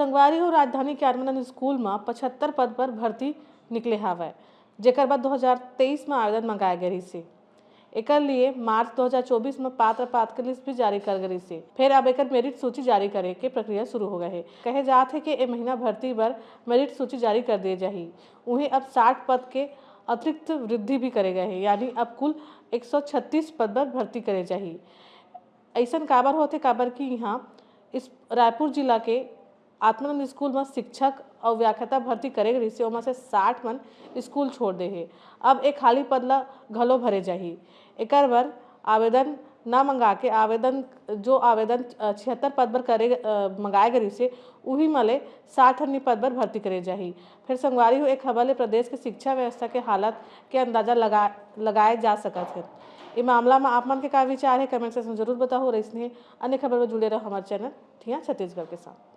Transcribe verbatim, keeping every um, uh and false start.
संगवारी हो, राजधानी के आत्मानंद स्कूल म पचहत्तर पद पर भर्ती निकले हावय, जेकर बर दो हज़ार तेईस म आवेदन मंगाए गे रिहिस हे। एकर लिए मार्च दो हज़ार चौबीस म पात्र पात्र के लिस्ट भी जारी कर गे रिहिस हे। फेर अब एकर मेरिट सूची जारी करे के प्रक्रिया शुरू हो गए हे। कहे जात हे कि ए महीना भर्ती बर मेरिट सूची जारी कर दिए जाही। उहें, अब साठ पद के अतिरिक्त वृद्धि भी करे गए हे, यानी अब कुल एक सौ छत्तीस पद बर भर्ती करे जाही। अइसन काबर होथे, काबर कि इहाँ इस रायपुर जिला के आत्मानंद स्कूल म शिक्षक अउ व्याख्याता भर्ती करे गे रिहिस हे, ओमा से साठ मन स्कूल छोड़ दे हे। अब ए खाली पद ल घलो भरे जाही। एकर बर आवेदन न मंगा के आवेदन, जो आवेदन, अ, छिहत्तर पद बर करे, अ, मंगाए गे रिहिस हे, उही म ले साठ अन्य पद बर भर्ती करे जाही। फेर संगवारी हो, ए खबर ले प्रदेश के शिक्षा व्यवस्था के हालत के अंदाजा लगा, लगाए जा सकत हे। ए मामला म आप मन के का विचार हे, कमेंट सेक्शन जरूर बताहू। अइसने अन्य खबर बर जुड़े रहो हमर चैनल ठिया छत्तीसगढ़ के साथ।